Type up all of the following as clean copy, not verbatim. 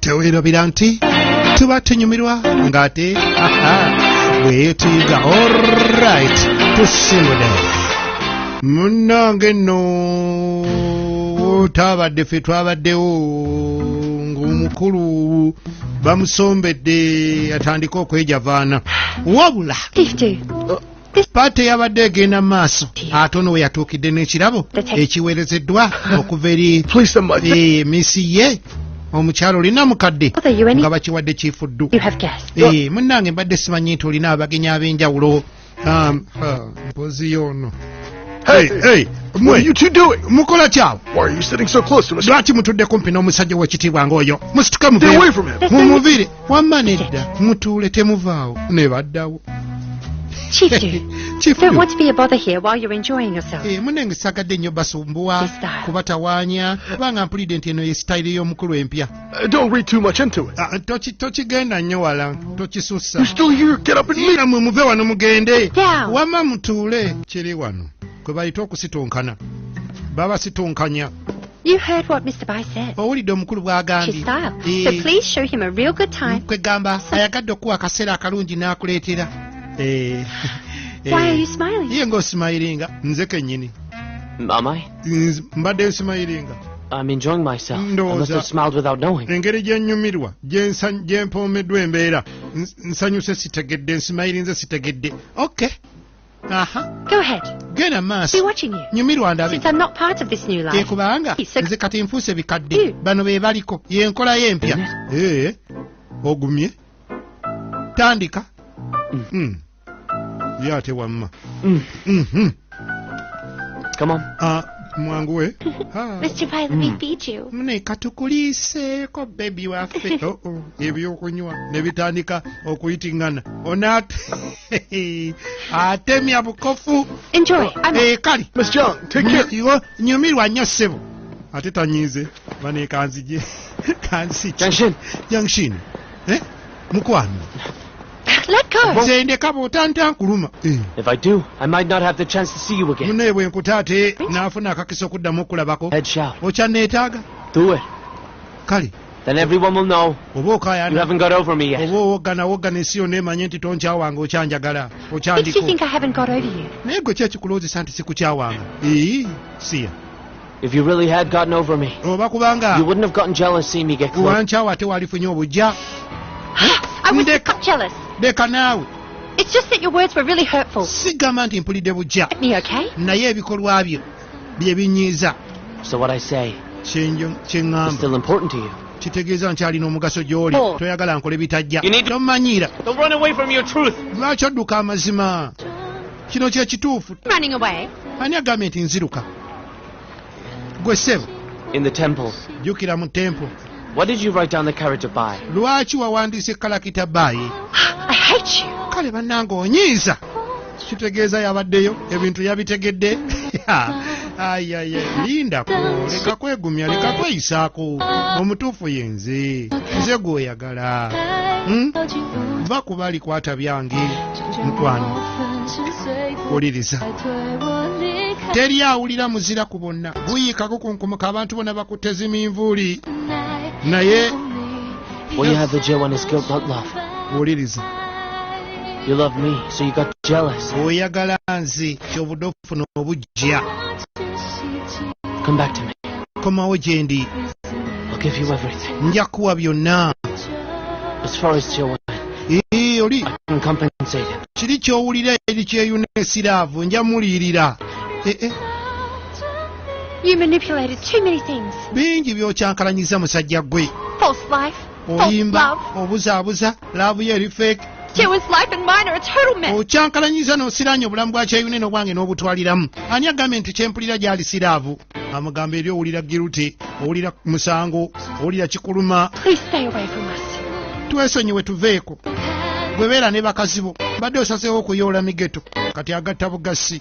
Teweerabira nti tuba tunyumirwa ng'ate bwe tuyiga. Alright, tusimbudde munnange nno, taabadde ffe twabaddewo ng'omukulu bamusombedde atandike okwejavaana, wabula party yabadde egenda mu maaso, ate ono we yatuukidde n'ekirabo ekiweerezeddwa okuva eri miss ye omukyalo olina mukadde nga bakiwadde kiifuddu. Munnange, mbadde simanyi nti olina abagenyi ab'enjawulo. Mpozi yoono. Mukola kyawo? Lwaki mutudde kumpi n'omusajja w'ekitiibwa ng'oyo? Musituke mumuviire. Wamma nedda, mutuule, temuvaawo. Ne baddawo. Chief, don't want to be a bother here while you're enjoying yourself. Munenge sagadde nnyo basumbuwa kubatawaanya, kubanga mpulidde nti eno ye sitayiri y'omukulu empya. Don't read too much into it. Tokigenda nnyo wala, tokisussa. You're still here. Get up and leave. Mwe muve wano mugende. Wamma mutuule. Kiri wano kwe bayita okusitunkana, babasitunkanya. You heard what Mr. Bai said. Owulidde omukulu bw'agambye. So please show him a real good time. Kwegamba ayagadde okuwa akaseera akalungi n'akuleetera. Why are you smiling? Ye ng'osmilinga nze kennyini. Am I? Mbadde nsmilinga. I'm enjoying myself. I must have smiled without knowing. Engeri gye nnyumirwa, gye mpoomeddwa embeera, nsanyuse sitegedde, nsmilinze sitegedde. Okay. Aha. Go ahead. Genda maaso. Be watching you. Nyumirwa ndabe. Since I'm not part of this new life. Kubanga nze kati nfuuse bikadde. Bano be baliko. Yenkola ye empya. Ogumye. Tandika. Ye ate wamma. Come on. Mwanguwe. Mr. Bai, let me feed you. Mune katukuliiseeko baby waffe. Oh, ebyokunywa ne bitandika okuyitiŋŋana. Onaate atemya bukofu. Enjoy. I'm Kale. Miss Jiang, take care. Nyumirwa nnyo ssebo. Ate tanyiize bane kanzije kansiki. Jiangxin. Jiangxin. Mukwano. Let go. Nze ndeka bw'otantankuluma. If I do, I might not have the chance to see you again. Munnaye bwe nkuta ate n'afuna akakisa okuddamu okulabako. Head shout. Okyanneetaaga? Do it. Kale. Then everyone will know. Oba okaayana. You haven't got over me yet. Oba owoggana woggana, ensi yonna emanye nti tonkyawanga, okyanjagala. Makes you Okyandiko. think I haven't got over you. Naye gwe ki ekikulowoozesa nti sikukyawanga? Ii, siya. If you really had gotten over me, Oba kubanga you wouldn't have gotten jealous seeing me get close. wankyawa ate walifunye obujja. I was not jealous. Leka naawe. It's just that your words were really hurtful. Sigamba nti mpulidde bujja. Get me, okay? Naye ebikolwa byo bye binyiiza. So what I say Kye ŋŋamba is still important to you. Kitegeeza nkyalina omugaso gy'oli. Oh. Toyagala nkole bitajja. You need to- Tomanyiira. Don't run away from your truth. Lwaki odduka amazima? Kino kye kituufu. Running away. Ani agambye nti nziruka? Gwe ssebo. In the temple, Jjukira mu temple. what did you write down the character by? Lwaki wawandiise character Bai? I hate you. Kale bannange, onyiiza. Kitegeeza yabaddeyo ebintu yabitegedde. Ayaya, lindako, leka kwegumya, leka kweyisaako. Omutuufu yenze, nze gweoyagala. Va ku bali kwata byange, mukwano. Wuliriza, teri awulira muzira ku bonna guyiikako kunkumuka, abantu bonna bakutte ziminvuuli, naye Well, you have the Jill and his guilt, not love. Wuliriza. You love me, so you got jealous. Oyagala nze, kyobudde okufuna obujja. Come back to me. Komawo gye ndi. I'll give you everything. Nja kuwa byonna. As far as Jill went, Ee, oli I can compensate him. Kiri ky'owulira eri kyeyuna esiraavu, nja muliyirira. Eh, eh, You manipulated too many things. Bingi by'okyankalanyiza, musajja gwe. False life. False Olimba, love. obuzaabuza, love yo eri fake. Jiwan's life and mine are a total mess. Okyankalanyiza n'osiraanya obulamu bwa kyeyune n'obwange n'obutwaliramu. Ani agambye nti kyempulira gyali siraavu? Amugamba eri owulira guilty, owulira musango, owulira kikuluma. Please stay away from us. Twesonyiwe, tuveeko. Gwe beera ne bakazi bo. Badde osazeewo okuyoola migeto, kati agatta bugasi,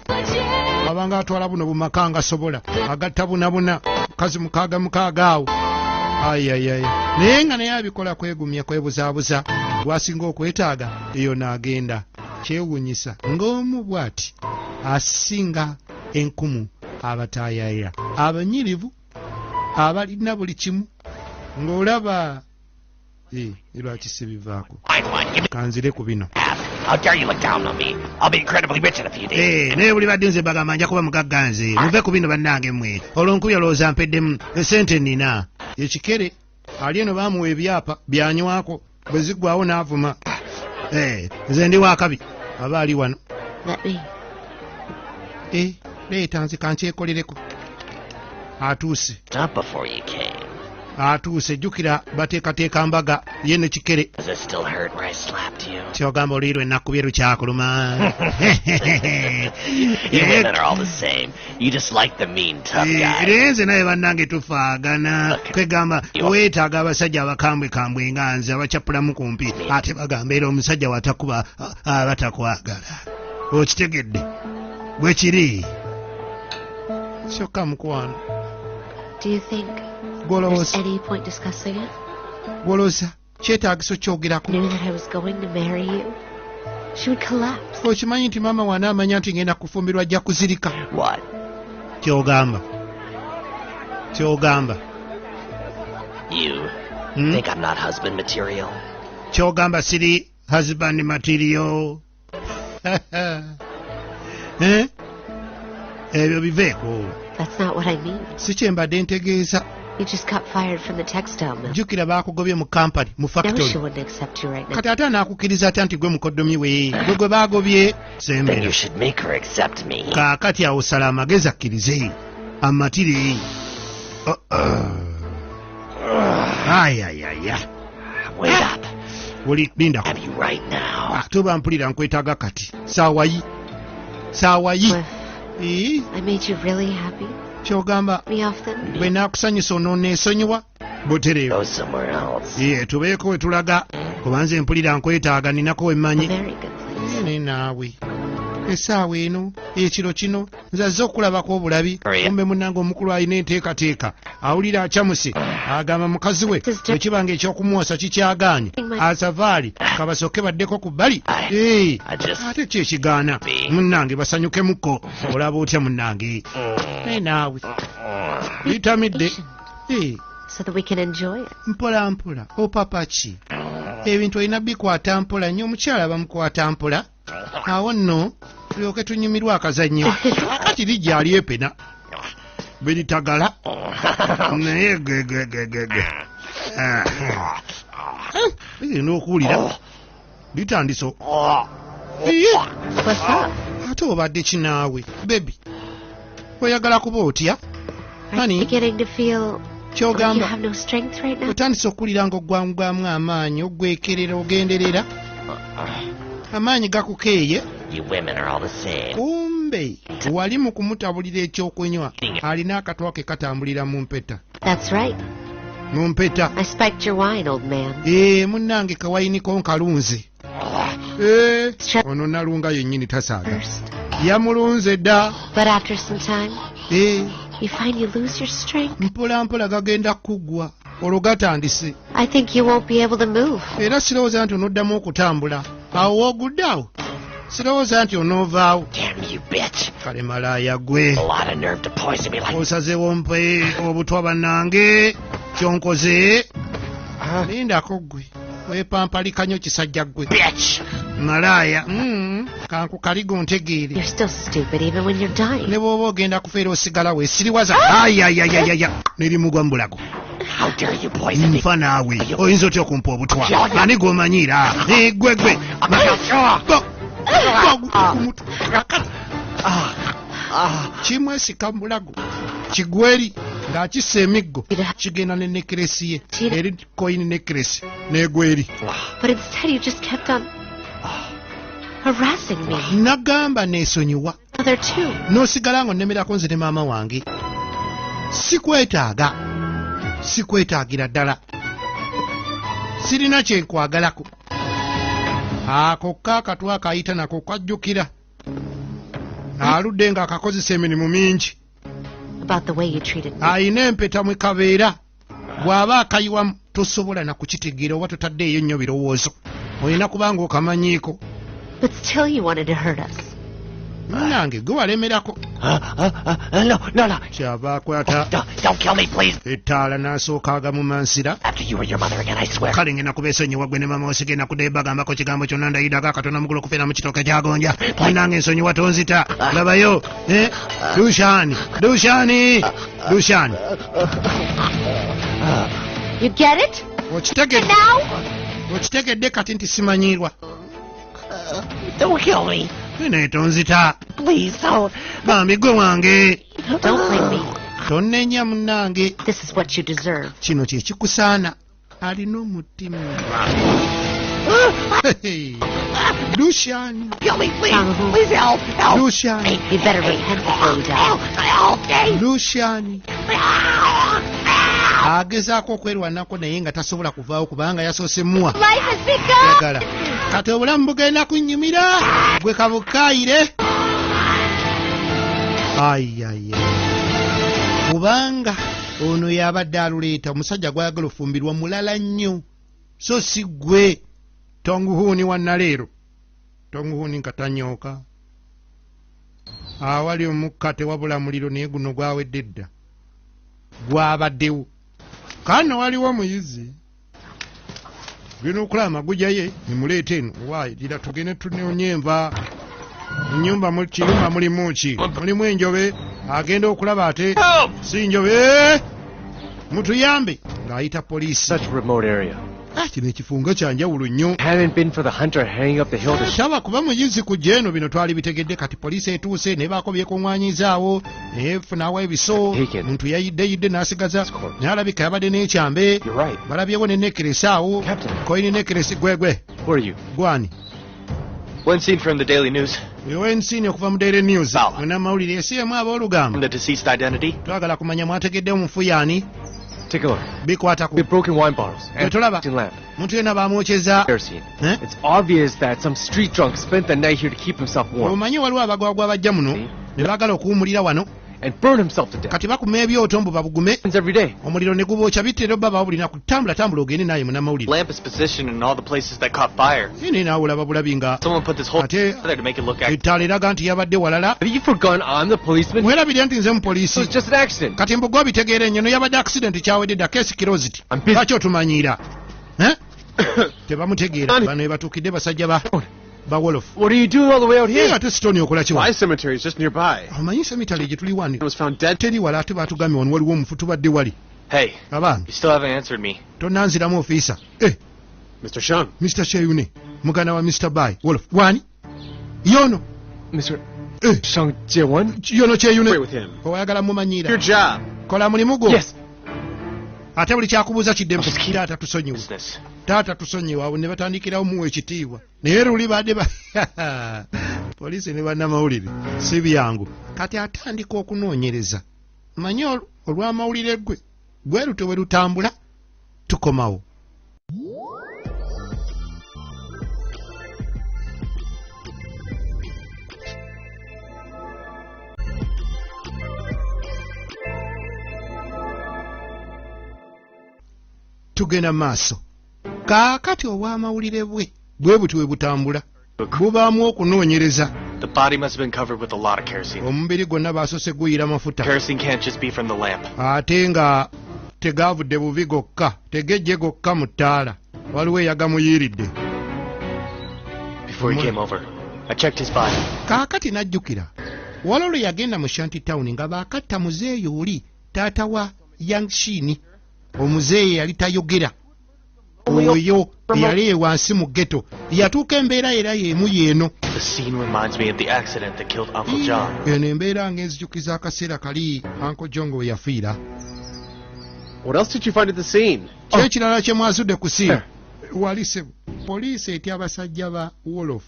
abanga atwala buno bumaka nga sobola agatta bunabuna mukazi mukaaga mukaaga awo. Ayayaya, naye nga naye abikola kwegumya, kwebuzaabuza. Gwasinga okwetaaga eyo n'agenda. Kyewuunyisa ng'omu bw'ati asinga enkumu abataayaaya, abanyirivu, abalina buli kimu. Ng'olaba. Eh, lwaki sibivaako? Find one. Give me Kanzire ku bino. half. How dare you look down on me? I'll be incredibly rich in a few days. Eh, naye buli badde nze bagamba nja kuba mugagga nze. Muve ku bino bannange mmwe. Olwo nkubi olowooza mpeddemu esente nnina. Ekikere ali eno baamuwa ebyapa byanywako, bwe ziggwawo n'avuma. Eh, nze ndi wakabi aba ali wano. Let me. Eh, leeta nze kankyekolereko. Atuuse. Stop before you came. Atuuse, jjukira bateekateeka mbaga ye ne kikere. Does it still hurt where I slapped you? Kyogamba oluyi lwe nakubye lukyakuluma? You women are all the same. You just like the mean, tough guys. Era nze naye bannange tufaagana. Kwegamba weetaaga abasajja abakambwe kambwe nga nze, abakyapulamu kumpi. Ate bagamba era omusajja watakuba aba takwagala. Okitegedde bwe kiri? Kyokka mukwano. Do you think there's Gwolowooza any point discussing it? Gwolowooza kyetaagiso kyogerako? Knew that I was going to marry you. She would collapse. Okimanyi nti maama wanaamanya nti ngenda kufumbirwa ajja kuzirika. What? Kyogamba? You Hmm? think I'm not husband material? Kyogamba siri husband material? Eh? Ebyo biveeko. That's not what I mean. Si kye mbadde ntegeeza. You just got fired from the textile mill. Jjukira baakugobye mu kampani, mu No, she factory. wouldn't accept you right now. Kati ate anaakukkiriza atya nti gwe mukoddomi we, gwe gwe baagobye? Then Sembera. you should make her accept me. Kaakati awo sala amagezi akkirize amatire. Oh, oh. Ayayaya. Wait up. Oli lindako. Have you right now. Ate oba mpulira nkwetaaga kati saawayi saawayi. Cliff, Ee, I made you really happy. Kyogamba Me off then? bwe naakusanyusa onooneesonyiwa butereevu? Go somewhere else. Ye, tubeeko we tulaga kuba nze mpulira nkwetaaga, ninako we A mmanyi. very good place. Naye naawe essaawa eno ekiro kino nze azze okulabako obulabi. Kumbe munnange omukulu alina enteekateeka, awulira acamuse, agamba mukazi we bwe kiba nga ekyokumuwasa kikyagaanye asavaali kabasooke baddeko ku bbali. Eh, I just ate ki ekigaana munnange basanyukemukko? Olaba otya munnange? Naye naawe bitamidde. Eh, So that we can enjoy it. Mpola mpola, opapa ki? Ebintu olina bikwata mpola nnyo. Omukyala bamukwata mpola, awo nno tulyoke tunyumirwa akazannyo. Kati lijja alyepena beritagala naye gegegegege ligenda okuwulira litandise. Iye! What's up? Ate obadde kinaawe baby, oyagala kuba otya? Are you Honey. beginning to feel like you Kyogamba have no strength right now? Otandise okuwulira ng'oggwangwamu amaanyi, ogwekerera, ogenderera, amaanyi gakukeeye? You women are all the same. Kumbe wali mu kumutabulira ekyokunywa, alina akatwa ke katambulira mu mpeta. That's right. Mu mpeta. I spiked your wine, old man. Ee, munnange kawayiniko nkalunze. Ee, ono nalunga yennyini tasaaga. First. Yamulunze dda. But after some time, Ee, you find you lose your strength. Mpola mpola gagenda kuggwa, olwo gatandise. I think you won't be able to move. Era sirowooza nti onoddamu okutambula. Awo woogudde awo sirowooza nti onoovaawo. Damn you, bitch. Kale malaaya gwe. A lot of nerve to poison me like Osazeewo mpe obutwa bannange, kyonkoze. Lindako ggwe, weepampalika nnyo kisajja ggwe. Bitch. Malaaya. Kankukaligo ntegeere. You're still stupid even when you're dying. Ne bw'oba ogenda kufeera osigala weesiriwaza. Ayayayayaya, nerimugwa mu bulago. How dare you poison me? Nfa naawe, oyinza otya okumpa obutwa? Ani gw'omanyiira? Eh, gwe gwe. Go, ku mutwe. Kimwesika mu bulago kigweri ng'akissa emiggo kigenda ne necklace ye eri coin necklace n'egweri. But instead you just kept on harassing me. Nagamba neesonyiwa. Mother too. N'osigala ng'onnemerako nze ne maama wange. Sikwetaaga, sikwetaagira ddala, sirina kyenkwagalako. Ako kaakatwa akayita nako kajjukira aludde ng'akakozesa emirimu mingi. About the way you treated me. Ayina empeta mwe kabeera, bw'aba akayiwamu tosobola na kukitegeera oba totaddeeyo nnyo birowoozo, olina kubanga okamanyiiko. But still you wanted to hurt us. Munnange gwe walemerako. No, no, no. Kyava akwata Don't kill me, please. Ettaala n'asooka agamumansira. After you or your mother again, I swear. Kale ngenda kubeesonyiwa gwe ne mama osigenda kuddayo bagambako kigambo kyonna ndayidako akatona mugulu okufiira mu kitooke kyagonja. Munnange nsonyiwa tonzita. Labayo. Eh? Dushani. Dushani. Dushani. You get it? Okitegedde? Now? Okitegedde kati nti simanyiirwa. Don't kill me. Naye tonzita. Please don't. Bambi gwe wange. Don't blame me. Tonnenya munnange. This is what you deserve. Kino kye kikusaana. Alina omutima. Dushani. Kill me, please. Please help. Help. Dushani. You better repent before you die. Help. Help. Dushani. Agezaako okwerwanako naye nga tasobola kuvaawo kubanga yasoose muwa. Life has begun! Yagala. Kati obulamu bugenda kunnyumira gwe kabukaayire. Ayaya. Kubanga ono yabadde aluleeta omusajja gw'ayagala ofumbirwa mulala nnyo. So si ggwe Tonguhuuni wa Naleero. Tonguhuuni nga tanyooka. Awali omukka tewabula muliro naye guno gwawedde dda. Gwabaddewo. Kano waliwo omuyizi. Genda okulaba amaguja ye emuleeta eno. Waayi gira tugende tunoonye enva. Nnyumba mu kiyumba mulimu ki? Mulimu enjobe. Agenda okulaba ate si njobe. Mutuyambe ng'ayita poliisi. Such a remote area. Ah, kino ekifungo kya njawulo nnyo. Hadn't been for the hunter hanging up the hill to Taba kuba muyizi kujja eno bino twali bitegedde kati poliisi etuuse ne baako byekuŋŋaanyizaawo neefunawo ebiso. Taken. Muntu yayiddeyidde n'asigaza Corpse. n'alabika yabadde n'ekyambe. You're right. Balabyewo ne necklace awo. Captain. Koyini necklace gwegwe. Who are you? Gwani? One scene from the Daily News. Ewensiini okuva mu Daily News. Sawa. Munnamawulire esiemu aboolugamba. The deceased identity. Twagala kumanya mwategedde omufu yaani. Take a look. Bikwata ku. We have broken wine bottles and Gwe tolaba. a lamp. Muntu yenna bamwokyeza. Kerosene. Eh? It's obvious that some street drunk spent the night here to keep himself warm Omanyi waliwo abagwagwa bajja muno ne baagala okuwumulira wano and burn himself to death. kati bakuma ebyoto mbu babugume Happens every day. omuliro ne gubookya bitera obba bawo bulina kutambula tambula ogende naye munnamawulire. Lamp is positioned in all the places that caught fire. Naye naawe olaba bulabi nga Someone put this whole Ate- together to make it look like ettaala eraga nti yabadde walala. Have you forgotten I'm the policeman? Mwerabire nti nze It mupoliisi. was just an accident. Kati mbu gw'obitegeera ennyo no yabadde accident kyawedde dda case closed. I'm busy. Lwaki otumanyiira? Eh? Tebamutegeera Ani- bano batuukidde basajja ba ba wolofu. What are you doing all the way out Naye here? ate Stone okola ki My wano? cemetery is just nearby. Omanyi cemetery gye tuli wano He was found dead. teri wala ate baatugambye wano waliwo omufu tubadde wali. Hey, Abange you still haven't answered me. tonnanziramu ofiisa. Eh, Mr. Shung. Mr. Sheyune muganda wa Mr. Bai Wolof wani? Yono. Mr. Eh, Shang Jie-won? yono Kyeyune. Wait with him. Oyagala mumanyiira. Your job. Kola mulimu gwo. Yes. Ate buli kyakubuuza kiddemu. Just keep- Taata tusonyiwe. Business. Taata tusonyiwe awo ne batandikirawo muwa ekitiibwa. Naye luli badde ba poliisi ne bannamawulire si byangu. Kati atandika okunoonyereza. Manyi olw'amawulire gwe gwe lutyo bwe lutambula tukomawo. Tugenda maaso. Kaakati obw'amawulire bwe bwe buti bwe butambula bubaamu okunoonyereza. The body must have been covered with a lot of kerosene. Omubiri gwonna basoose guyira mafuta. Kerosene can't just be from the lamp. Ate nga tegaavudde buvi gokka tegejje gokka mu ttaala waliwo eyagamuyiiridde. Before he came over, I checked his body. Kaakati n'ajjukira waliwo lwe yagenda mu shanty town nga baakatta muzeeyi oli taata wa Yangshin omuzeeyi yali tayogera oyo eyali wansi mu ghetto yatuuka embeera era y'emu yeeno. The scene reminds me of the accident that killed Uncle John. Eno embeera ng'enzijukiza akaseera kali Uncle John we yafiira. What else did you find at the scene? Ki ekirala kye mwazudde ku scene? Wali sebo poliisi etya abasajja ba Wolof.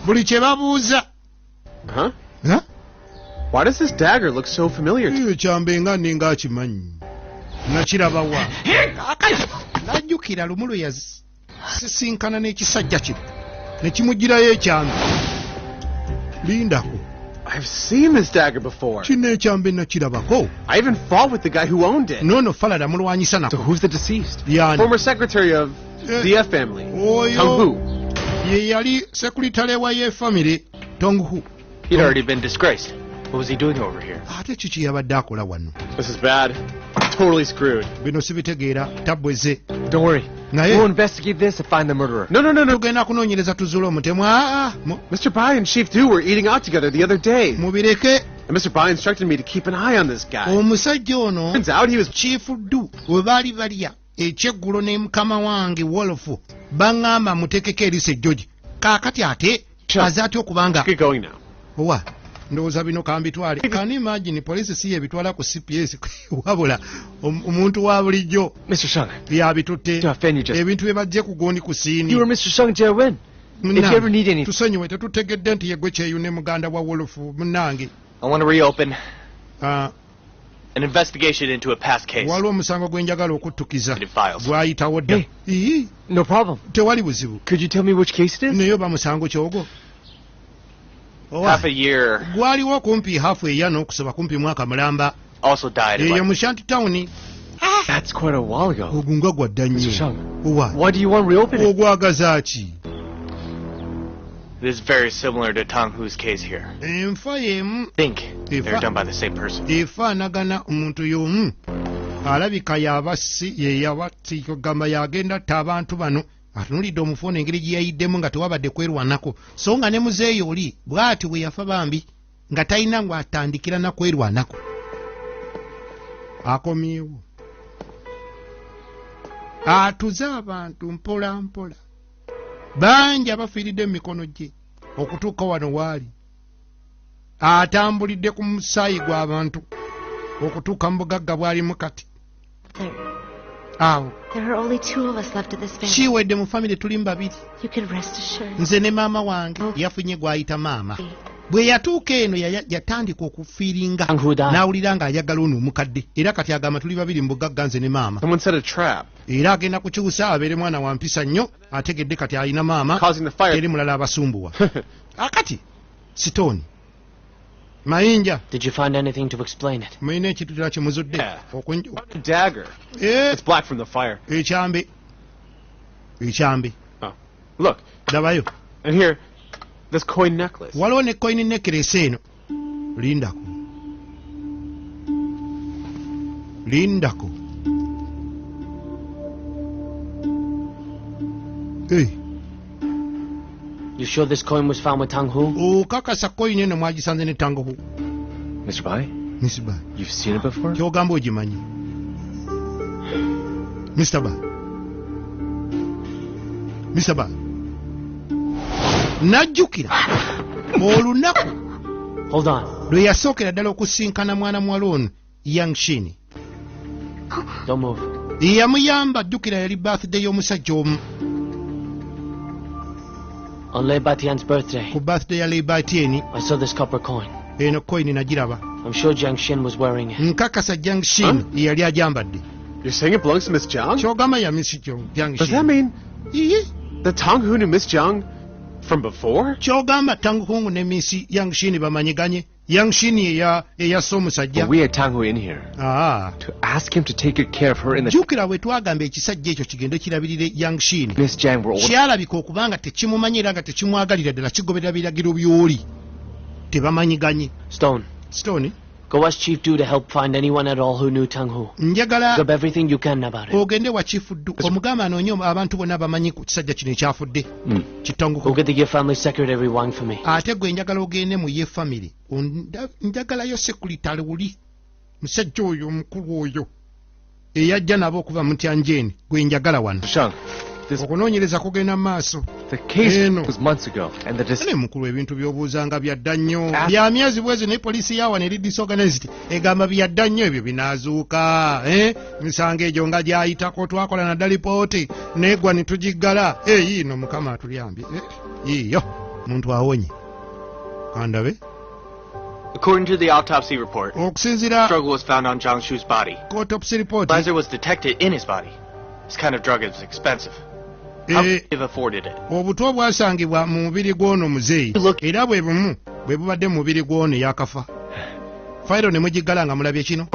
Buli kye babuuza. Huh? Huh? Why does this dagger look so familiar to Eyo kyambe nga nninga akimanyi. Nakiraba wa. Kaakati najjukira lumu lwe yasisinkana n'ekisajja kino ne kimugirayo ekyambe. Lindako. I've seen this dagger before. Kino ekyambe nakirabako. I even fought with the guy who owned it. Noono Falada mulwanyisa So nako. who's the deceased? Yaani Former secretary of Eh. the F family. Oyo Tang Hu. ye yali sekuritale wa ye family. Tonghu. He'd already been disgraced. What was he doing over here? Ate kiki yabadde akola wano? This is bad. Totally screwed. Bino sibitegeera, tabweze. Don't worry. Naye We'll investigate this and find the murderer. No, no, no, no. Tugenda kunoonyereza tuzuule omutemu. Aa, Mr. Bai and Chief Du were eating out together the other day. Mubireke. And Mr. Bai instructed me to keep an eye on this guy. Omusajja ono Turns out he was Chief Du we baali balya ekyeggulo ne mukama wange Wolf, baŋŋamba muteekeko eriiso ejjogi. Kaakati ate aze atya okubanga Get going now. Owa, ndowooza bino kambitwale. Can you imagine, poliisi si yebitwala ku CPS, wabula omuntu wa bulijjo Mr. Shang, yabitutte. to offend you just. Ebintu bye bajje ku gondi ku scene. You are Mr. Shang Jiawen. If you ever need anything, Tusonyiwe, tetutegedde nti yegwe Kyeyune muganda wa Wolf munnange. I want to reopen Ah, an investigation into a past case. Waliwo omusango gwe njagala okuttukiza Files. gwayitawo dda. Hey. Ii, no problem. Tewali buzibu. Could you tell me which case it is? Naye oba musango kyogwo? Owa, Half a year gwaliwo kumpi hafu eya n'okusoba, kumpi mwaka mulamba. Also died. Eyo Like, mu shanty town. That's quite a while ago. Ogwo nga gwadda Mr. nnyo. Shang, Owa, why do you want to reopen it? ogwagaza ki? It is very similar to Tang Hu's case here. Enfa y'emu. Think they're done by the same person. Efaanagana, omuntu y'omu alabika yabasi yeyabati kugamba yagenda atta abantu bano. Atunulidde omufu ono engeri gye yayiddemu nga tewabadde kwerwanako, so nga ne muzeeyo oli bw'ati bwe yafa bambi nga talina ng'atandikira na kwerwanako. Akomyewo atuze abantu mpola mpola, bangi abafiiridde mu mikono gye okutuuka wano waali atambulidde ku musaayi gw'abantu okutuuka mu bugagga bw'alimu kati. There, Awo there are only two of us left in this family. Kiwedde, mu famire tuli mu babiri. You can rest assured. Nze ne maama wange. Yafunye gw'ayita maama. Bwe yatuuka eno yatandika okufiiringa Tang Hu died. n'awulira ng'ayagala ono omukadde, era kati agamba tuli babiri mu bugagga, nze ne maama. Someone set a trap, Era agenda kukyusa abeere mwana wa mpisa nnyo, ategedde kati alina maama, causing the fire. teri mulala abasumbuwa. Akati stone mayinja. Did you find anything to explain it? Mulina ekintu kirala kyemuzudde? Yeah. A dagger. Eh, It's black from the fire. Ekyambe, ekyambe. Oh, look. Labayo. And here, this coin necklace. Waliwo ne coin necklace eno. Lindako, lindako. Hey, You sure this coin was found with Tang Hu? Okakasa coin eno mwagisanze ne Tangohu? Mr. Bai, Mr. Ba, you've seen it before? Kyogamba ogimanyi, Mr. Ba? Mr. Ba najjukira olunaku Hold on. lwe yasookera ddala okusinkana mwana muwala ono Yangshin. Don't move. Yamuyamba, jjukira yali birthday y'omusajja omu. On Lei Batian's birthday, Ku birthday ya Lebatien, I saw this copper coin. Eno coin nagiraba. I'm sure Jiang Xin was wearing it. Nkakasa Jiang ye yali agyambadde. You're saying it belongs to Miss Jiang? Kyogamba ya Miss Jiang? Does that mean Iye. that Tang Hu knew Miss Jiang from before? Kyogamba Tang Hu ne Miss Yang Shin bamanyiganye? Yang Shin eyassa omusajja. But we had Tang Hu in here Ah. to ask him to take good care of her in the Jjukira bwe twagamba ekisajja ekyo kigende kirabirire Yang Shin, Miss Jiang were old. Kyalabika okubanga tekimumanyi era nga tekimwagalira ddala, kigoberera biragiro by'oli, tebamanyiganye. Stone, Stone, go ask Chief Du to help find anyone at all who knew Tang Hu. Njagala Grab everything you can about it. Ogende wa Chief Du omugamba anoonye abantu bonna bamanyi ku kisajja kino ekyafudde kitanguko. Go get the Ye family secretary Wang for me. Ate gwe njagala ogende mu Ye family. Njagalayo secretary uli musajja oyo omukulu oyo eyajja nabo okuva mu Tyanjeni, gwe njagala wano. Shang, this Okunoonyereza kugenda mu maaso. the case Eno. was months ago, and the Ne mukulu, ebintu by'obuuzanga byadda nnyo, Ah. bya myezi bwezi, naye poliisi yawano eri disorganized, egamba byadda nnyo ebyo binaazuuka, eh? Misango egyo nga gyayitako, twakola nadda lipooti negwa ne tugiggala. Eyiino mukama atulyambye. Eh, yiiyo muntu awonye kandabe. According to the autopsy report, Okusinziira drug was found on Zhang Shu's body. Autopsy report, Fertilizer was detected in his body. This kind of drug is expensive. How eh, could he have afforded it? Obutwa obwasangibwa mu mubiri gw'ono muzeeyi Look. era bwe bumu bwe bubadde mu mubiri gw'ono eyakafa. Fayiro ne mugiggala nga mulabye kino.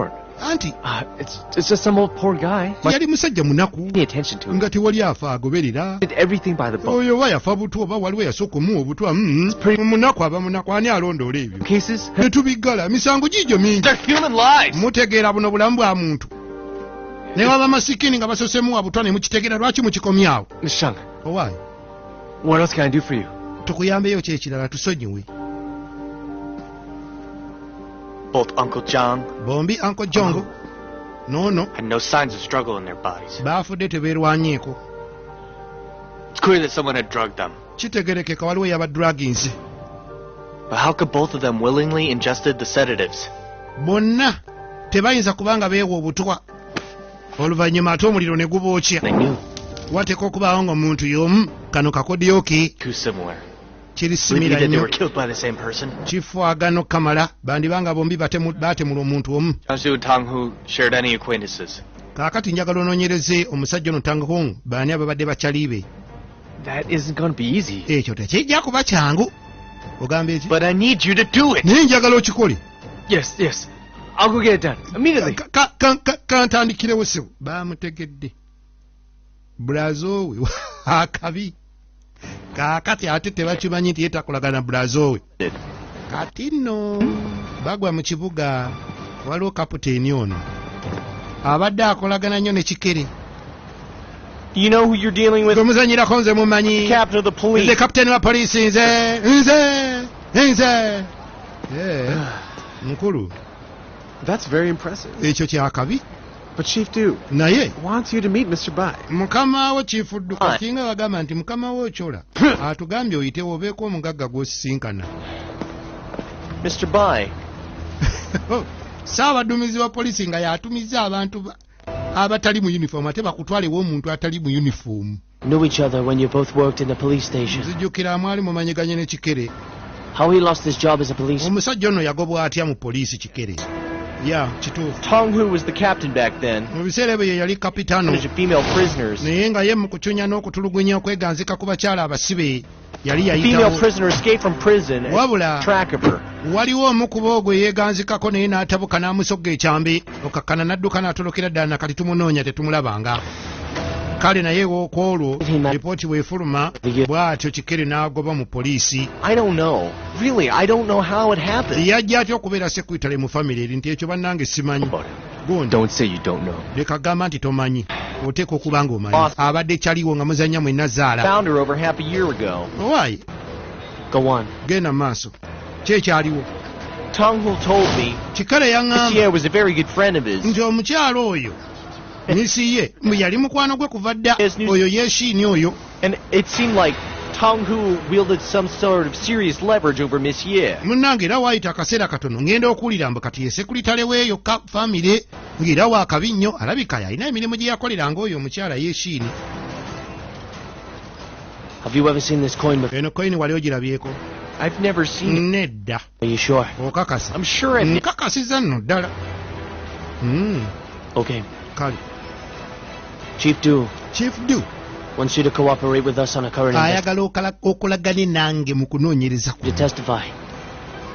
Anti It's just some old poor guy. Yali musajja munaku Pay attention to him. nga tewali afa agoberera. Did everything by the book. Oyo oba yafa butwa oba waliwo yasooka omuwa obutwa, munaku aba munaku, ani alondoola ebyo? Cases. Ne tubiggala misango giigyo mingi. They're human lives. Mutegeera buno bulamu bwa muntu, naye waba masikini nga basosemuwa butwa ne mukitegeera, lwaki mukikomyawo? Miss Shang, Owaayi, what else can I do for you? Tukuyambeyo ki ekirala? Tusonyiwe. Both Uncle John Bombi Uncle Jongo noono had no signs of struggle in their bodies. Baafudde tebeerwanyeeko. It's clear that someone had drugged them. Kitegerekeka waliwo yabadruginze. But how could both of them willingly ingested the sedatives? Bonna tebayinza kubanga beewa obutwa oluvannyuma ate omuliro ne gubookya. They knew. Wateeka okubaawo nga omuntu y'omu kano kakodyo ke. Too similar. Kiri Believe similar that they nnyo. Were killed by the same person. Kifaagano kamala bandibanga bombi baatemula omuntu omu. Jiangsu and Tang Hu shared any acquaintances. Kaakati njagala onoonyereze omusajja ono Tang Hong, baani ababadde bakyali be. That isn't gonna be easy. Ekyo tekijja kuba kyangu, ogamba eki? But I need you to do it. Naye njagala okikole. Yes. I'll go get it done immediately. Kantandikirewo sebo. Bamutegedde bulazo we akabi. Kaakati ate tebakimanyi nti yetakolagana bulazo we. Kati nno bagwa mu kibuga, waliwo kapiteeni ono abadde akolagana nnyo ne Kikere. You know who you're dealing with? Gwe muzanyirako nze mumanyi. Captain of the police. Nze kapiteeni wa poliisi, nze nze nze. Eh, mukulu. That's very impressive. Ekyo kyakabi. But Chief Du Naye wants you to meet Mr. Bai. Mukama wo Chief Du kinga bagamba nti mukama wo Ochola atugambye oyitewo obeeko omugagga gw'osisinkana. Mr. Bai. Saabaduumizi wa poliisi nga yatumiza abantu abatali mu uniform ate bakutwalewo omuntu atali mu uniform. Knew each other when you both worked in the police station. Nzijjukira mwali mumanyiganye ne Kikere. How he lost his job as a police. Omusajja ono yagobwa atya mu poliisi, Kikere? Ya, kituufu. Tong Hu was the captain back then. Mu biseera ebyo ye yali kapitano. Managed female prisoners. Naye nga ye mu kucunya n'okutulugunya okweganzika ku bakyala abasibe yali The female yayitawo. Prisoner escaped from prison and Wabula track of her. Waliwo omu ku boogwe yeeganzikako naye n'atabuka n'amusogga ekyambe okakkana n'adduka n'atolokera ddala, na kati tumunoonya tetumulabanga. Kale naye kwolwo lipooti bw'efuluma bw'atyo Kikere n'agoba mu poliisi. I don't know. Really, I don't know how it happened. Yajja atya okubeera secretary mu family eri nti ekyo bannange simanyi. Gundi. Don't say you don't know. Leka gamba nti tomanyi, oteeka okuba ng'omanyi abadde kyaliwo nga muzannya mwenna zaala. Found her over half a year ago. Owaayi. Go on. Genda mu maaso, ki ekyaliwo? Tong Hu told me Kikere yaŋŋamba Miss Ye was a very good friend of his. Nti omukyalo oyo Miss Ye mbu yali mukwano gwe kuva dda, Yes, oyo Yeshiini oyo. And it seemed like Tong Hu wielded some sort of serious leverage over Miss Ye. Munnange era waayita akaseera katono ngenda okuwulira mbu kati ye secretary weeyo ka famire ng'era waakabi nnyo, alabika yalina emirimu gye yakoleranga oyo omukyala Yeshiini. Have you ever seen this coin before? Eno koyini wali ogirabyeko? I've never seen it. Nedda. Are you sure? Okakasa? I'm sure I've Nkakasiza nno ddala. Okay. Kale. Chief Du Chief Du wants you to cooperate with us on a current ayagala okolagane nange mu kunoonyereza To testify.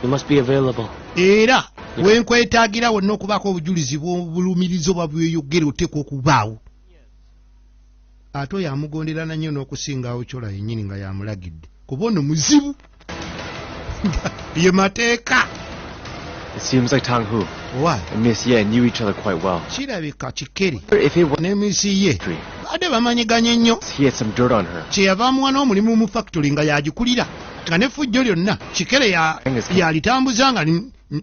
You must be available. Era wenkwetaagira wonna okubaako obujulizi bw'obulumirizo oba bweyogera oteekwa okubaawo. Ate oyo amugonderana nnyo n'okusingawo Kyola yennyini nga yamulagidde, kuba ono muzibu ye mateeka. It seems like Tang Hu Why? and Miss Ye knew each other quite well. Kirabika Kikere If it was ne Miss Ye badde bamanyiganye nnyo. he had some dirt on her. Kyeyava amuwa n'omulimu mu factory nga yagikulira nga n'effujjo lyonna Kikere yalitambuza nga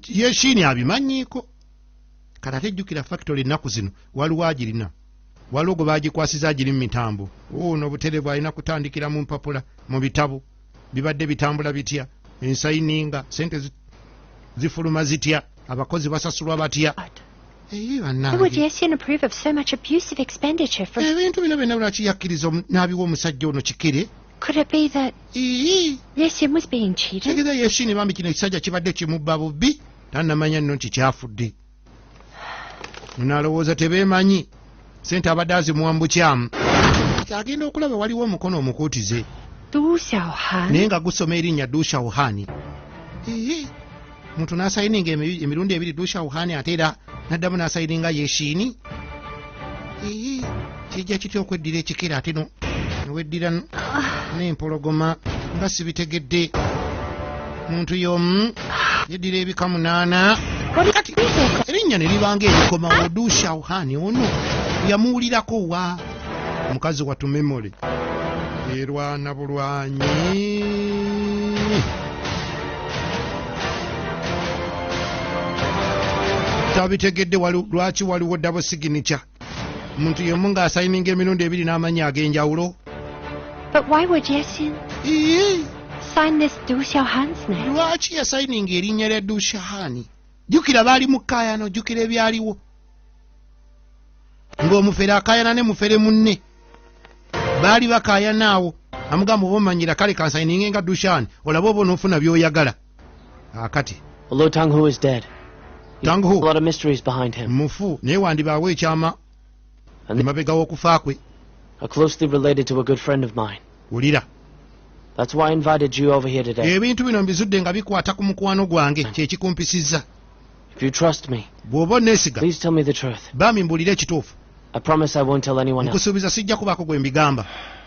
Yeshiini abimanyiiko. Kati ate jjukira factory ennaku zino waliwo agirina, waliwo gwe bagikwasiza agiri mu mitambo. Ono obutereevu alina kutandikira mu mpapula, mu bitabo bibadde bitambula bitya, ensayininga sente zifuluma zitya, abakozi basasulwa batya. Eyi Why would bannange, Yeshin approve of so much abusive expenditure for? Ebintu bino byonna lwaki yakkiriza n'abiwa omusajja ono Kikere? Could it be that Ii. Yeshin was being cheated? Tegeeza Yeshin bambi kino ekisajja kibadde kimubba bubbi, tannamanya nno nti kyafudde. Nalowooza tebeemanyi sente abadde azimuwa mu bukyamu. Agenda okulaba waliwo omukono omukuutize Du Xiaohan. Naye nga gusoma erinnya Du Xiaohan. Ii, muntu n'asayininga emirundi ebiri Du Xiaohan ate era Naddamu n'asayininga Yeshiini. Ee, kijja kitya okweddira ekikere ate no neweddira n'empologoma nga sibitegedde. Muntu y'omu yeddira ebika 8. Kati erinnya ne libanga erikomawo Du Xiaohan ono yamuwulirako wa mukazi wattu memory erwana bulwanyi. Tabitegedde lwaki waliwo double signature. Muntu y'omu ng'asayininga emirundi ebiri n'amannya ag'enjawulo. But why would Yeshin sign this Du Xiaohan's name? Lwaki yasayininga erinnya lya Du Xiaohan? Jjukira baali mu kkaayano, jjukira ebyaliwo. Ng'omufere akaayana ne mufere munne. Baali bakaayana awo. Amugamba oba omanyira kale kansayininge nga Du Xiaohan, olabe oba onoofuna by'oyagala. Akati. Although Tang Hu is dead. Tang Hu. A lot of mysteries behind him. Mufu, naye wandibaawo ekyama emabega w'okufa kwe. Are closely related to a good friend of mine. Wulira. That's why I invited you over here today. Ebintu bino mbizudde nga bikwata ku mukwano gwange kye kikumpisizza. If you trust me, bw'oba onneesiga, please tell me the truth. Bambi mbuulire ekituufu. I promise I won't tell anyone else. Nkusuubiza sijja kubaako gwe mbigamba.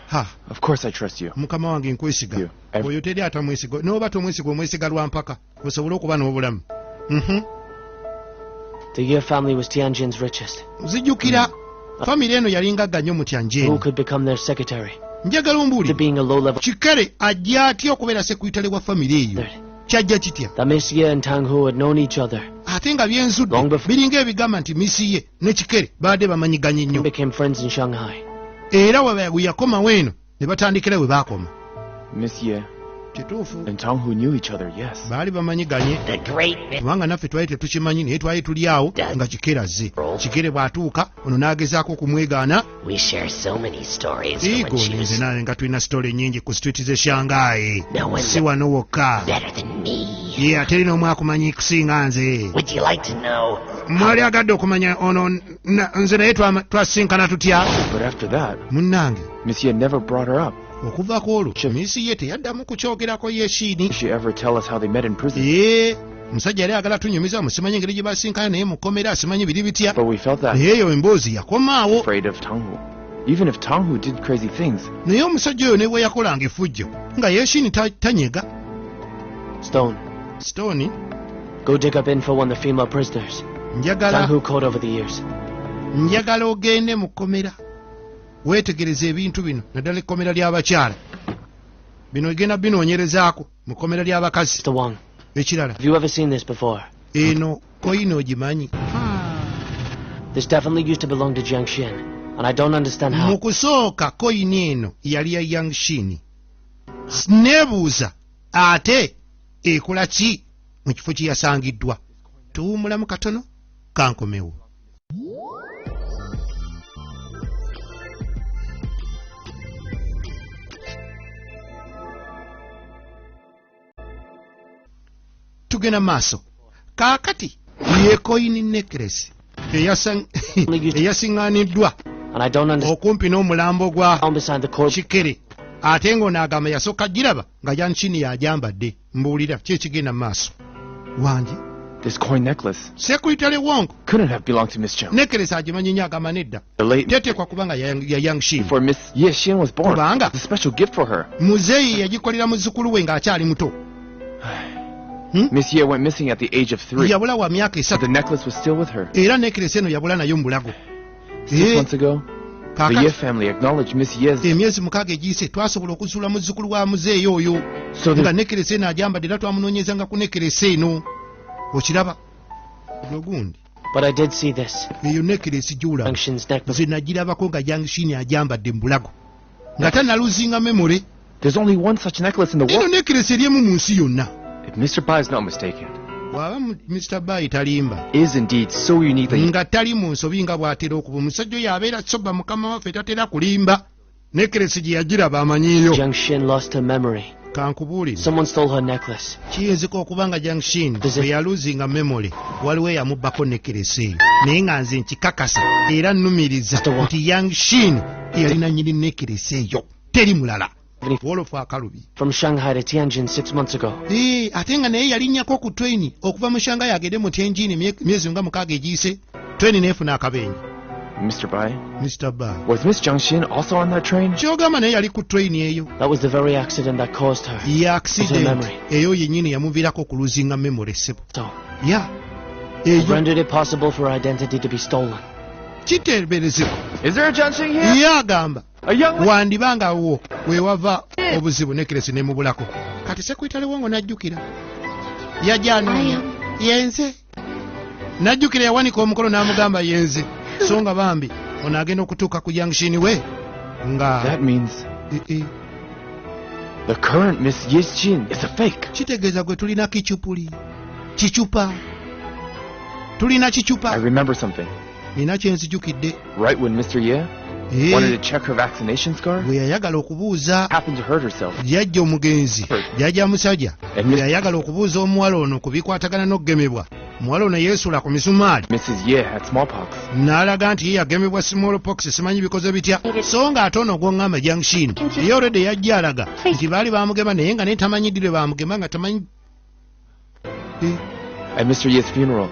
Ha. Of course I trust you. Mukama wange nkwesiga. Oyo teri atamwesiga. N'oba tomwesiga omwesiga lwa mpaka osobole okuba n'obulamu. The Ye family was Tianjin's richest. Nzijukira family eno yali ngagga nnyo mu Tianjin. Who could become their secretary? Njagala ombuulire. To being a low level. Kikere ajja atya okubeera secretary wa family eyo? Kyajja kitya? That Miss Ye and Tang Hu had known each other. Ate nga byenzudde biringa ebigamba nti Miss Ye ne Kikere baadde bamanyiganye nnyo. Became friends in Shanghai. Era we yakomawo eno ne batandikira we baakoma. Miss Ye Kituufu. and Tang Hu knew each other, yes. Baali bamanyiganye. Kubanga naffe twali tetukimanyi naye twali tuli awo nga Kikere azze. Kikere bw'atuuka ono n'agezaako okumwegaana. We share so many stories from when she Nze was naye nga tulina story nnyingi ku street z'e Shanghai. No one Si wano wokka. better than me. Ye ate erina omu akumanyi kusinga nze. Would you like to know? Mwali agadde okumanya ono nze naye twasinkana tutya? But after that, Munnange. Miss Ye never brought her up. Okuva ku olwo Miss Ye teyaddamu kukyogerako Yeshiini. Did she ever tell us how they met in prison? Ee, omusajja yali ayagala tunyumiza musimanyi engeri gye basinkana naye mu kkomera asimanyi biri bitya. But we felt that Naye eyo emboozi yakomaawo. afraid of Tang Hu. Even if Tang Hu did crazy things. Naye omusajja oyo ne bwe yakolanga effujjo nga Yeshiini tanyega. Stone. Stone. Go dig up info on the female prisoners. Njagala Tang Hu caught over the years. Njagala ogende mu kkomera. Weetegereze ebintu bino naddala ekkomera ly'abakyala. Bino egenda binoonyerezaako mu kkomera ly'abakazi. Mr. Wang. Ekirala. Have you ever seen this before? Eno koyini ogimanyi. This definitely used to belong to Jiang Xin, and I don't understand how. Mu kusooka koyini eno yali ya Yang Xin. Neebuuza ate ekola ki mu kifo kye yasangiddwa. Tuwummulamu katono kankomewo. Tugenda maaso. Kaakati ye koyini necklace eyasiŋŋaaniddwa okumpi n'omulambo gwa Kikere ate ng'ono agamba yasooka giraba nga Yang Xin y'agyambadde. Mbuulira ki ekigenda mu maaso. Wange. This coin necklace Secretary Wong couldn't have belonged to Miss Jiang. Necklace agimanyi nnyo agamba nedda. The late Teteekwa kuba nga ya Yang Xin. before Miss Ye Xin was born. Kubanga It's a special gift for her. muzeeyi yagikolera muzzukulu we ng'akyali muto. Miss Ye went missing at the age of 3. Yabula wa myaka 3. The necklace was still with her. Era necklace eno yabula nayo mu bulago. 6 months ago, the Ye family acknowledged Miss Ye's. Emyezi 6 egiyise twasobola okuzuula muzzukulu wa muzeeyi oyo. So nga necklace eno agyambadde era twamunoonyezanga ku necklace eno. Okiraba? Ogundi. But I did see this. Eyo necklace gy'olaba. Yang Xin's necklace. Nze nagirabako nga Yang Xin agyambadde mu bulago. Nga tannaluzinga memory. There's only one such necklace in the Eno world. necklace eri emu mu nsi yonna. If Mr. Bai is not mistaken, Bw'aba Mr. Bai talimba. is indeed so unique that Nga tali mu nsobi nga bw'atera okuba. Omusajja oyo abeera soba mukama waffe tatera kulimba. Necklace gye yagiraba amanyiiyo. Jiang Xin lost her memory. Kankubuulire. Someone stole her necklace. Kiyinzika okuba nga Jiang Xin bwe yaluzinga memory waliwo eyamubbako necklace eyo. Naye nga nze nkikakasa era nnumiriza nti Yang Xin yalina nnyini necklace eyo. Teri mulala. Wolofu akalubi. From Shanghai to Tianjin 6 months ago. Ate nga naye yalinnyako ku train okuva mu Shanghai agende mu Tianjin emyezi nga 6 egiyise. Train neefuna akabenje. Mr. Bai, Mr. Bai, was Miss Jiangxin also on that train? Kyogamba naye yali ku train eyo? That was the very accident that caused her. Ye Her accident memory. eyo yennyini yamuviirako okulosinga memory, ssebo. So, Ya it eyo rendered it possible for her identity to be stolen. Kiteeberezebwa. Is there a Jiangxin here? Ye agamba A young wandiba nga wo wewava obuzibu, necklace nemubulako. Kati secretary wongo najjukira yajja anoonya. I am. Yenze. Najjukira yawanika omukono n'amugamba yenze, so nga bambi ono agenda okutuuka ku junction we nga That means Eh, eh. the current Miss Yishin is a fake. Kitegeeza gwe tulina kicupuli, kicupa, tulina I kicupa. Remember something. Nina kyenzijukidde. Right when Mr. Ye Eh, wanted to check her vaccination scar, bwe yayagala okubuuza happened to hurt herself. Jjajja omugenzi, jjajja musajja, And bwe Miss yayagala okubuuza omuwala ono ku bikwatagana n'okugemebwa, omuwala ono yeesuula ku misumaali Mrs. Ye had smallpox. N'alaga nti ye yagemebwa smallpox, simanyi bikoze bitya. So nga ate ono gw'oŋŋamba Junction ye olwedde yajja alaga nti baali bamugema, naye nga naye tamanyi ddi lwe bamugema, nga tamanyi. Eh, At Mr. Ye's funeral,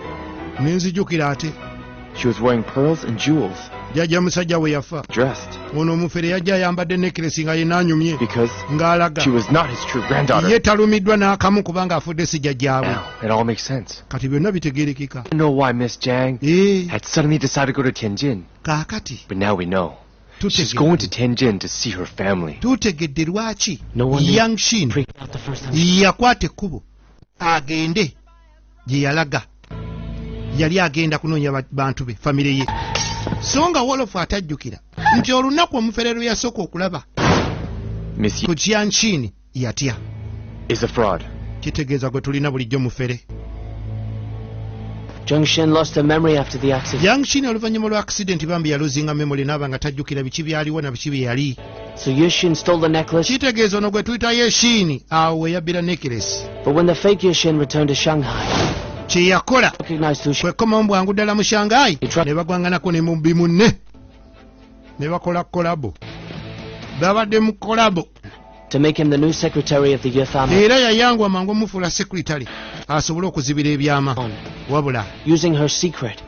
ne nzijukira ate she was wearing pearls and jewels, jjajja musajja we yafa, dressed ono omufere yajja ayambadde necklace nga yenna anyumye because ng'alaga she was not his true granddaughter. Ye talumiddwa n'akamu kubanga afudde si jjajjaabwe. Now, it all makes sense. Kati byonna bitegerekeka. I don't know why Miss Jang Eh, had suddenly decided to go to Tianjin, kaakati but now we know. She's tutegedde. going to Tianjin to see her family. Tutegedde lwaki No wonder Yang Shin freaked out the first time. Yakwata ekkubo agende gye yalaga. Yali agenda kunoonya bantu be, famire ye. So nga wolofu atajjukira nti olunaku omufere lwe yasooka okulaba Miss Ye ku Jianshin yatya. Is a fraud. Kitegeeza gwe tulina bulijjo mufere. Jung Shin lost her memory after the accident. Yangshin oluvannyuma lwa accident bambi yalosinga memory n'aba nga tajjukira biki byaliwo na biki bye yali. So Yushin stole the necklace, Kitegeeza ono gwe tuyita Yeshin awo we yabbira necklace. But when the fake Yushin returned to Shanghai, Kye yakola recognized who she kwekomawo mu bwangu ddala mu Shanghai ne bagwanganako ne mubbi munne ne bakola collabo, babadde mu collabo. To make him the new secretary of the Ye family. Era yayangwa mangu omufuula secretary asobole okuzibira ebyama, wabula Using her secret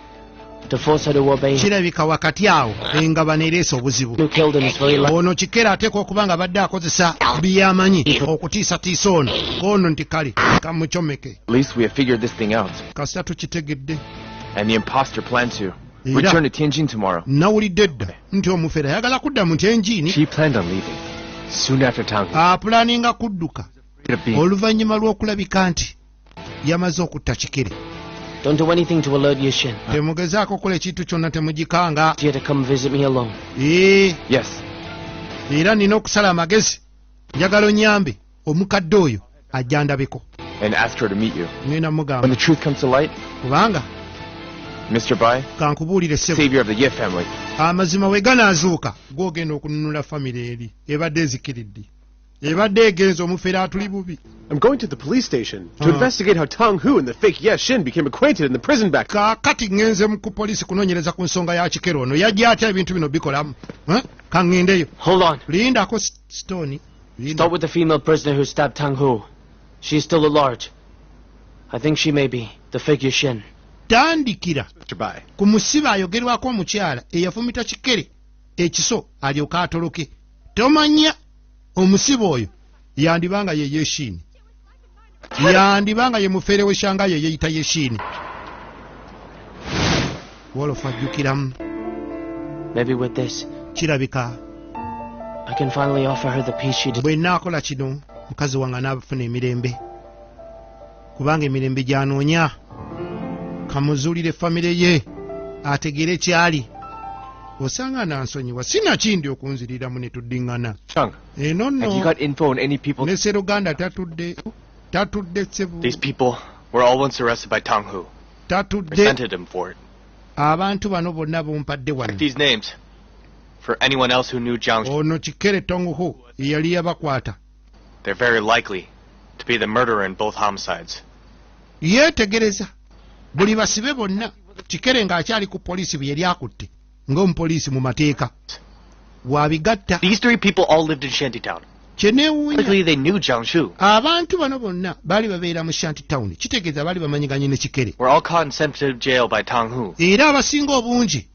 to force her to obey him. Kirabika wakati awo engabano ereese obuzibu. Who killed him is very likely. Ono kikera ateekwa okuba nga badde akozesa byamanyi okutiisatiisa ono ono nti kale kamucomeke. At least we have figured this thing out. Kasita tukitegedde. And the imposter planned to Era return to Tianjin tomorrow. Nawulidde dda nti omufere ayagala kudda mu Tianjin. She planned on leaving soon after Tang Apulaninga kudduka of being oluvannyuma lw'okulabika nti yamaze okutta kikere. Don't do anything to alert Yushin. Temugezaako okukola ekintu kyonna, temugikanga. Here to come visit me alone. Ee. Yes. Era nina okusala amagezi, njagala onyambe omukadde oyo ajja ndabeko. And ask her to meet you. Ngenda mugamba. When the truth comes to light, kubanga Mr. Bai, kankubuulire ssebo, savior of the Ye family. Amazima we ganaazuuka, gw'ogenda okununula famire eri ebadde ezikiridde, ebadde egenza. Omufere atuli bubi. I'm going to the police station to Uh. investigate how Tang Hu and the fake Ye Shin became acquainted in the prison back. Kaakati ŋŋenze mu ku poliisi kunoonyereza ku nsonga ya kikero ono, yajja atya ebintu bino bikolamu. Eh? Kaŋŋendeyo. Hold on. Lindako, Stone. Linda. Start with the female prisoner who stabbed Tang Hu. She is still at large. I think she may be the fake Yushin. Tandikira Mr. Bai. ku musibe ayogerwako omukyala eyafumita kikere ekiso alyoke atoloke. Tomanya omusibe oyo yandibanga ye Yeshiini, yandibanga ye mufere w'esyanga ye yeeyita Yeshiini. Wolofu ajjukiramu. Maybe with this, Kirabika I can finally offer her the peace she bwe nnaakola kino, mukazi wange anaafuna emirembe, kubanga emirembe gy'anoonya. Kamuzuulire famire ye ategeere kyali osanga nansonyiwa, sinakindi okunziriramu ne tuddiŋŋana. Chung, Eno have you nno got info on any people? Ne seruganda tatudde, tatudde ssebo. These people were all once arrested by Tang Hu. Tatudde. Resented him for it. Abantu bano bonna bumpadde wano. These names. For anyone else who knew Jiang, Ono kikere Tonguhu yali yabakwata. They're very likely to be the murderer in both homicides. Yeetegereza buli basibe bonna kikere ng'akyali ku poliisi bwe yali akutte ng'omupoliisi mu mateeka wabigatta. These three people all lived in Shantytown. Kyeneewuunya, Likely they knew Jiang Shu. abantu bano bonna baali babeera mu Shanty Town, kitegeeza baali bamanyiganye ne Kikere. Were all caught and sent to jail by Tang Hu. Era abasinga obungi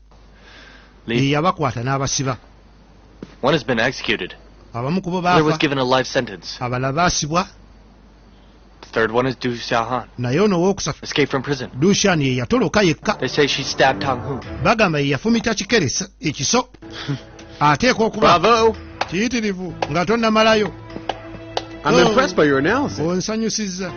Li- yabakwata n'abasiba. One has been executed. Abamu ku bo The other was baafa, given a life sentence. abalala baasibwa. The third one is Du Xiaohan. Naye ono owookusatu Escaped from prison. Dushan ye yatoloka yekka. They say she stabbed Tang Hu. Bagamba ye yafumita Kikere ekiso, ateekwa okuba. Bravo! Kiyitirivu nga tonnamalayo. I'm Oh. impressed by your analysis. Onsanyusizza.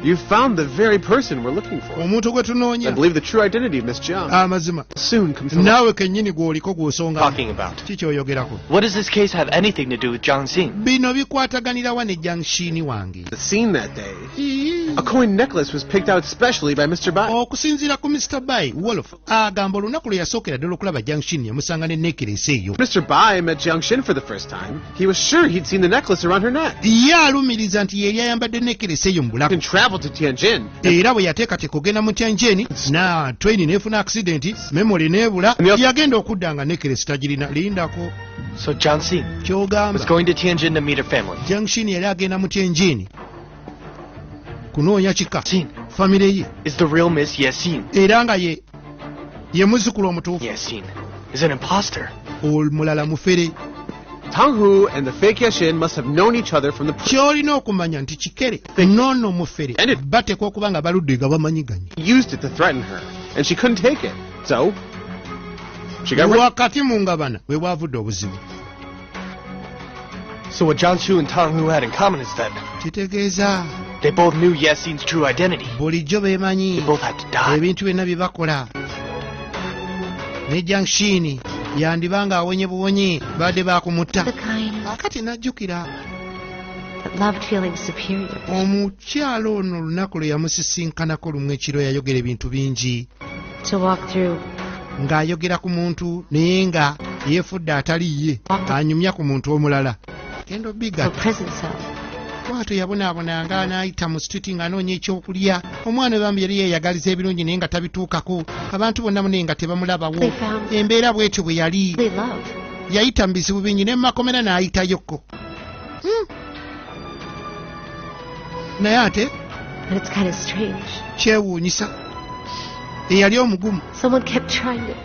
You found the very person we're looking for. Omuntu gwe I tunoonya. believe the true identity of Miss Jiang Amazima soon comes to light. Naawe kennyini gw'oliko gw'osonga. Talking about. Ki kyoyogerako? What does this case have anything to do with Jiang Xin? Bino bikwataganirawa ne Jangshiini wange? The scene that day, a coin necklace was picked out specially by Mr. Bai. Okusinziira ku Mr. Bai, Wolof agamba olunaku lwe yasookera ddala okulaba Jangshin, yamusanga ne necklace eyo. Mr. Bai met Jiang Xin for the first time. He was sure he'd seen the necklace around her neck. Ye alumiriza nti yeri ayambadde necklace eyo mu bulago. And traveled to Tianjin. Era bwe yateekateeka ogenda mu Tianjin na train n'efuna accident, memory n'ebula, yagenda okudda nga necklace tagirina. Lindako. So Jiang Xin was Kyogamba going to Tianjin to meet her family. Jangshin yali agenda mu Tianjin kunoonya kika, Xin famire ye, is the real Miss Yesin. Era nga ye ye muzzukulu omutuufu. Yesin is an imposter. Omulala mufere. Tang Hu and the fake Yashin must have known each other from the Ky'olina okumanya nti Kikere noono mufere bateekwa okuba nga baludde nga bamanyiganye. Used it to threaten her, and she couldn't take it. So she got rid. Wakati mu ngabana we bwavudde obuzibu. So what Jiang Shu and Tang Hu had in common is that Kitegeeza they both knew Yesin's true identity. Bulijjo beemanyi They both had to die. Ebintu byonna bye bakola, ne Jangshiini yandiba nga awonye buwonyi, badde baakumutta. The kind Akati najjukira that loved feeling superior. Omukyalo ono olunaku lwe yamusisinkanako lumu ekiro, yayogera ebintu bingi. To walk through Ng'ayogera ku muntu naye nga yeefudde atali ye, anyumya ku muntu omulala, genda her obigatta. Prison cell. Bw'atyo yabonaabonanga n'ayita mu street ng'anoonya ekyokulya. Omwana we bambi yali yeeyagaliza ebirungi naye nga tabituukako, abantu bonna munaye nga tebamulabawo. Embeera bw'etyo bwe yali. They love. Yayita mu bizibu bingi ne mumakomera n'ayitayokko. Naye ate But it's kind of strange. Kyewuunyisa, eyali omugumu Someone kept trying to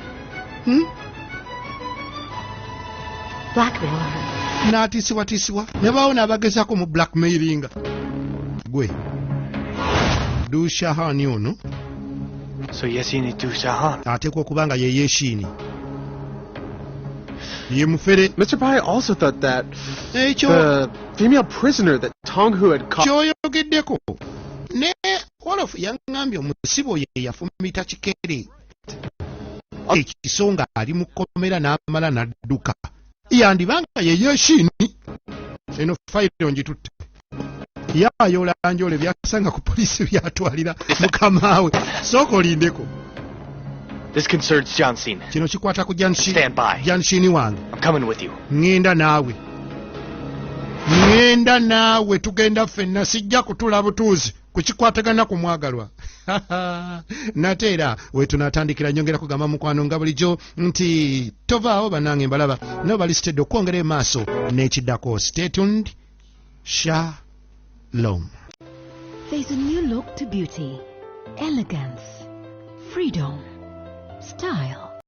blackmail her. N'atiisibwatiisibwa ne baawo n'abagezaako mu blackmailinga gwe Dushahani ono. So Yesin is Du Xiaohan. Ateekwa okuba nga ye Yeshiini, ye mufere. Mr. Bai also thought that Ekyo the female prisoner that Tong Hu had caught kyoyogeddeko ne Wolofu yaŋŋambye omusibe oyo yafumita Kikere ekiso nga ali mu kkomera n'amala n'adduka, yandibanga ye Yeshiini. Eno fayiro ngitutte, yayoola njole byasanga ku poliisi byatwalira mukamaawe. Sooka olindeko. This concerns Jiang Xin. Kino kikwata ku Janshi- Stand by. Janshiini wange. I'm coming with you. Ŋŋenda naawe, ŋŋenda naawe, tugenda ffenna, sijja kutula butuuzi kukikwatagana ku mwagalwa. Nate era we tunaatandikira, nyongera kugamba mukwano nga bulijjo nti tovaawo bannange, mbalaba nabo balisitedde okwongera emaaso n'ekiddako. Stay tuned, shalom. There's a new look to beauty, elegance, freedom, style.